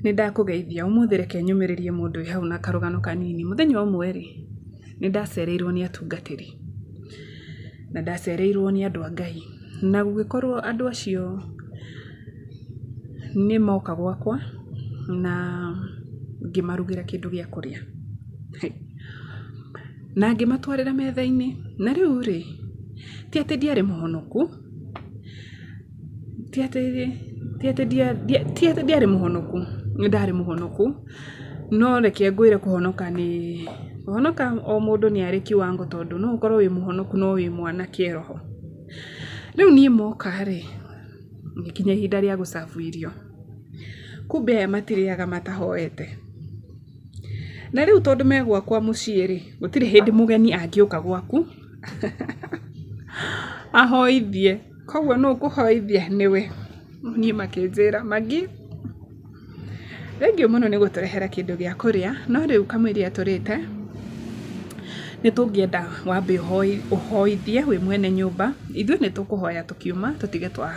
Nĩ ndakũgeithia, ũmũthĩ reke nyũmĩrĩrie mũndũ wĩ hau na karũgano kanini. Mũthenya ũmwe rĩ, nĩ ndacereirwo nĩ atungatĩri, na ndacereirwo nĩ andũ a Ngai, na gũgĩkorwo andũ acio nĩ moka gwakwa na ngĩmarugĩra kĩndũ gĩa kũrĩa. Na ngĩmatwarĩra metha-inĩ, na rĩu rĩ, ti atĩ ndiarĩ mũhonoku, ti atĩ ti atĩ ndiarĩ mũhonoku, nĩ ndarĩ mũhonoku, no reke ngwĩre kũhonoka nĩ, kũhonoka o mũndũ nĩ arĩ kiwango tondũ no ũkorwo wĩ mũhonoku no wĩ mwana kĩroho. Rĩu niĩ moka rĩ, ngĩkinyia ihinda rĩa gũ serve irio, kumbe aya matirĩaga matahoete. Na rĩu tondũ me gwakwa mũciĩ rĩ, gũtirĩ hĩndĩ mũgeni angĩũka gwaku ahoithie, koguo nũ ũkũhoithia? Nĩwe. Niĩ makĩnjĩra Maggie, thengiũ mũno nĩ gũtũrehera kĩndũ gĩa kũrĩa, no rĩu kamũiria tũrĩte, nĩ tũngĩenda wambe ũhoithie wĩ mwene nyũmba, ithuĩ nĩ tũkũhoya tũkiuma tũtige twa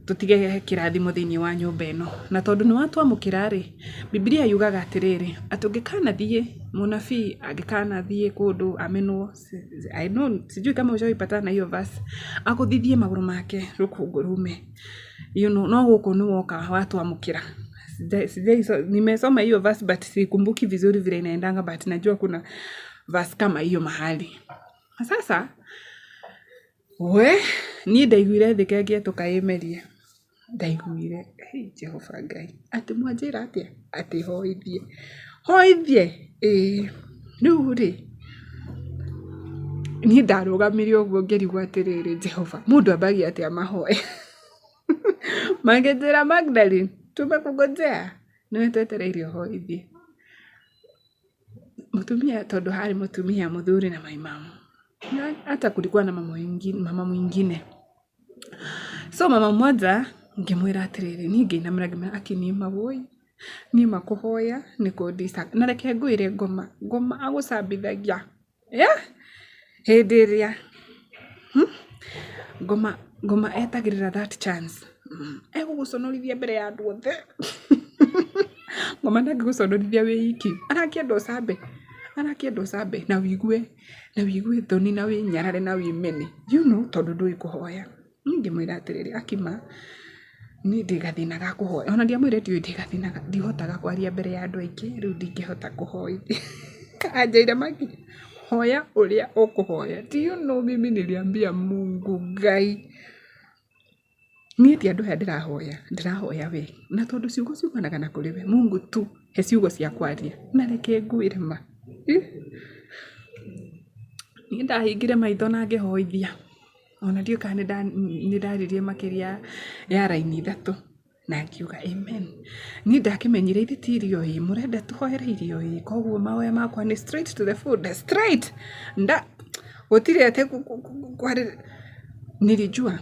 tũtige kĩrathimo thĩinĩ wa nyũmba ĩno. Na tondũ nĩ watwamũkĩra rĩ, Bibilia yugaga atĩrĩrĩ, atĩ ũngĩkanathiĩ, mũnabii angĩkanathiĩ kũndũ amenwo, I know, sijui kama ushawahi na hiyo verse, agũthithie magũrũ make rũkũngũ rume. You know, no gũkũ nĩ woka watwamũkĩra. Nimesoma hiyo verse but sikumbuki vizuri vile inaendanga but najua kuna verse kama hiyo mahali. Sasa we niĩ ndaiguire thĩ kengĩetũka ĩmerie. Ndaiguire hey, Jehova Ngai, atĩ mwanjĩra atĩa? Atĩ hoithie. Hoithie? Ĩĩ. Rĩu rĩ, niĩ ndarũgamire ũguo ngĩrigwo atĩrĩrĩ, Jehova, mũndũ ambagia atĩa mahoya? Makĩnjĩra Magdalene, tumekungojea, nĩwe twetereire ũhoithie. Mũtumia tondũ harĩ mũtumia mũthuri na my mom. Hata kulikuwa na mama mwingine. So mama mmoja ngĩmwĩra atĩrĩrĩ, niĩ ngĩinamĩrĩra ngĩmwĩra aki niĩ ma woi, niĩ ma kũhoya nĩ kũndicaga. Na reke ngwĩre ngoma, ngoma agũcambithagia hĩndĩ ĩrĩa ngoma ngoma etagĩrĩra that chance egũgũconorithia mbere ya andũ othe. Ngoma ndangĩgũconorithia wĩ iki, arakĩenda ũcambe, arakĩenda ũcambe na wĩigue na wĩigue thoni na wĩnyarare na wĩmene you know tondũ ndũĩ kũhoya. Niĩ ngĩmwĩra atĩrĩrĩ, aki ma niĩ ndĩ gathĩna ga kũhoya, ona ndiamwĩrire ndiũĩ ndĩ gathĩna, ndihotaga kwaria mbere ya andũ aingĩ, rĩu ndingĩhota kũhoithia. Anjĩrire Maggie, hoya ũrĩa ũkũhoya. Do you know mimi niliambia Mungu Ngai, niĩ ti andũ aya ndĩrahoya, ndĩrahoya we. Na tondũ ciugo ciumanaga na kũrĩ we, Mungu tu he ciugo cia kwaria. Na reke ngwĩre ma, niĩ ndahingire maitho na ngĩhoithia. Ona ndiũĩ kana nĩ ndaririe makĩria ya raini ithatũ na ngiuga amen. Niĩ ndakĩmenyire ithe ti irio ĩ, mũrenda tũhoere irio ĩ, koguo mahoya makwa nĩ straight to the food, straight nda gũtirĩ atĩ kwarĩ nilijua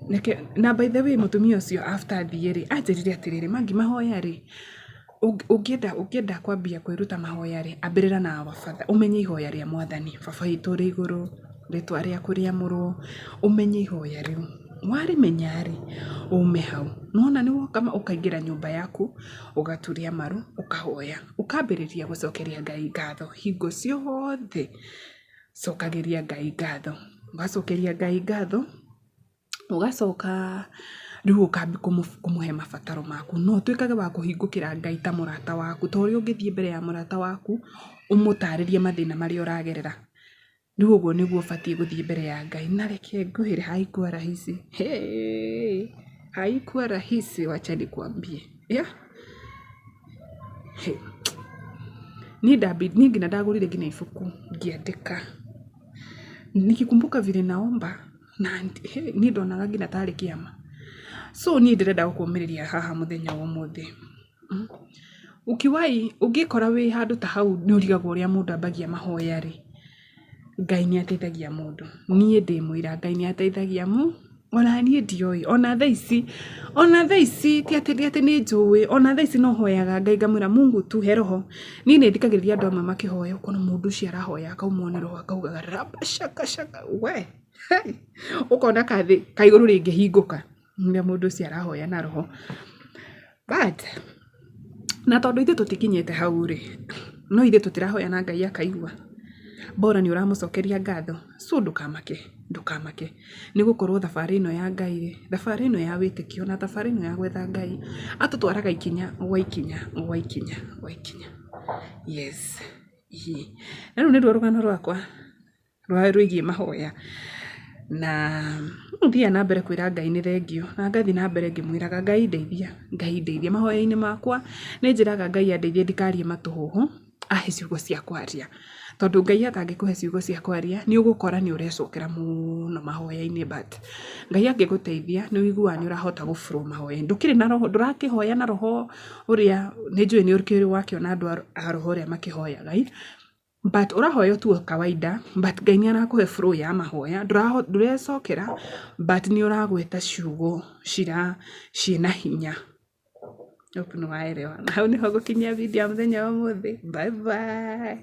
reke. Na by the way mũtumia ũcio after athiĩ rĩ, anjĩrire atĩrĩrĩ, Maggie mahoya rĩ, ũngĩenda ũngĩenda kwambia kwĩruta mahoya rĩ, ambĩrĩra na Our Father, ũmenye ihoya rĩa mwathani, baba witũ ũrĩ igũrũ, rĩtwa rĩaku rĩamũrwo, ũmenye ihoya rĩu. Warĩmenya rĩ, ume hau. Nĩwona nĩ woka ũkaingĩra nyũmba yaku, ũgaturia maru, ũkahoya. Ũkambĩrĩria gũcokeria Ngai ngatho hingo ciothe, cokagĩria Ngai ngatho. Wacokeria Ngai ngatho, ũgacoka rĩu ũkambia kũmũhe mabataro maku. Na ũtuĩkage wa kũhingũkĩra Ngai ta mũrata waku, ta ũrĩa ũngĩthiĩ mbere ya mũrata waku, ũmũtarĩrie mathĩna marĩa ũragerera. Rĩu ũguo nĩguo ũbatiĩ gũthiĩ mbere ya Ngai. Na reke ngwĩre haikuwa rahisi. Hey, haikuwa rahisi, wacha nikwambie. Yeah. Hey. Niĩ niĩ nginya ndagũrire nginya ibuku ngĩandĩka. Nikikumbuka vile naomba na hey, niĩ ndonaga nginya tarĩ kĩama. So niĩ ndĩrenda gũkũmĩrĩria haha mũthenya wa ũmũthĩ. Ukiwahi ũngĩkora wĩ handũ ta hau nĩ ũrigagwo ũrĩa mũndũ ambagia mahoya rĩ, Ngai nĩ ateithagia mũndũ. Niĩ ndĩ mũira Ngai nĩ ateithagia ona niĩ ndioĩ, ona thaa ici, ona thaa ici ti atĩ atĩ nĩ njũĩ, ona thaa ici no hoyaga Ngai ngamwĩra Mungu tu he roho. Niĩ nĩ thikagĩrĩria andũ amwe makĩhoya ũkona mũndũ ũcio arahoya akaumwo nĩ roho akaugaga raba shaka shaka we ũkona kathĩ ka igũrũ rĩngĩhingũka rĩrĩa mũndũ ũcio arahoya na roho. But Na tondũ ithuĩ tũtikinyĩte hau rĩ, no ithuĩ tũtirahoya na Ngai akaigua. Bora nĩ ũramũcokeria ngatho. So ndũkamake, ndũkamake. Nĩ gũkorwo thabarĩ ĩno ya Ngai rĩ, thabarĩ ĩno ya wĩtĩkio na thabarĩ ĩno ya gwetha Ngai, atũtwaraga ikinya gwa ikinya gwa ikinya gwa ikinya. Yes. Ĩĩ. Na rĩu nĩruo rũgano rwakwa rwĩgiĩ mahoya. Na thiaga na mbere kwĩra Ngai nĩ thengiũ, na ngathiĩ na mbere ngĩmwĩraga Ngai ndeithia, Ngai ndeithia. Mahoya-inĩ makwa nĩ njĩraga Ngai andeithie ndikarie matũhũhũ, ahe ciugo cia kwaria. Tondũ Ngai atangĩkũhe ciugo cia kwaria, nĩ ũgũkora nĩ ũrecokera mũno mahoya-inĩ but Ngai angĩgũteithia nĩ ũiguaga nĩ ũrahota gũ flow mahoya-inĩ. Ndũkĩrĩ na roho, ndũrakĩhoya na roho ũrĩa, nĩ njũĩ nĩ ũkĩrĩ wakĩona andũ a roho ũrĩa makĩhoyaga ĩ, but ũrahoya tu o kawaida but Ngai nĩ arakũhe flow ya mahoya, ndũrecokera but nĩ ũragweta ciugo ciĩna hinya. Hope nĩ waelewa. Na hau nĩho ngũkinyia video ya mũthenya wa ũmũthĩ. Bye bye.